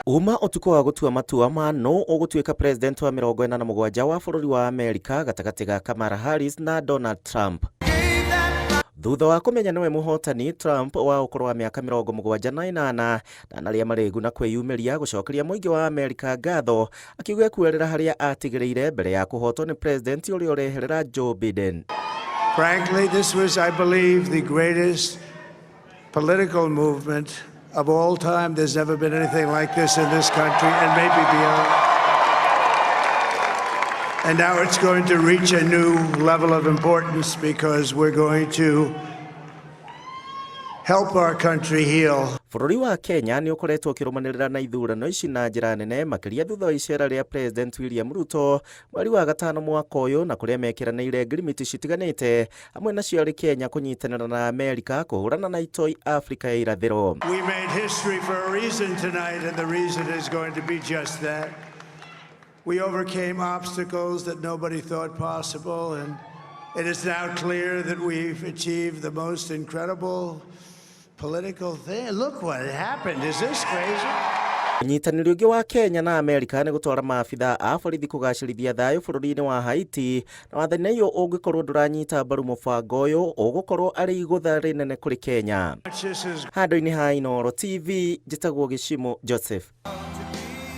Uma ũtukũ wa gũtua matua ma nũ ũgũtuĩka president wa 47 wa bũrũri wa Amerika gatagatĩ ga Kamala Harris na Donald Trump. Thutha wa kũmenya nĩwe mũhotani, Trump wa ũkũrũ wa mĩaka 78 ndanarĩa marĩgu na kwĩyumĩria gũcokeria mũingĩ wa Amerika ngatho, akiuga ekuerera harĩa atigĩrĩire mbere ya kũhotwo nĩ president ũrĩa ũreherera Joe Biden. Frankly, this was, I believe, the greatest political movement of all time. There's never been anything like this in this country and maybe beyond. And now it's going to reach a new level of importance because we're going to help our country heal. Bũrũri wa Kenya nĩ ũkoretwo ũkĩrũmanĩrĩra na ithurano ici na njĩra nene, makĩria thutha wa icera rĩa President William Ruto mweri wa gatano mwaka ũyũ, na kũrĩa mekĩranĩire ngirimiti citiganĩte, hamwe nacio arĩ Kenya kũnyitanĩra na Amerika kũhũrana na itoi Afrika ya irathĩro. We made history for a reason tonight, and the reason is going to be just that. We overcame obstacles that nobody thought possible, and it is now clear that we've achieved the most incredible political thing. Look what happened. Is this crazy? Ũnyitanĩri ũngĩ wa Kenya na Amerika nĩ gũtwara maabitha a borithi kũgacĩrithia thayũ bũrũri-inĩ wa Haiti, na wathani ũyũ ũngĩkorwo ndũranyita mbaru mũbango ũyũ, ũgũkorwo arĩ igũtha rĩnene kũrĩ Kenya. This is Handũ-inĩ ha Inooro TV, njĩtagwo Gĩcimo Joseph.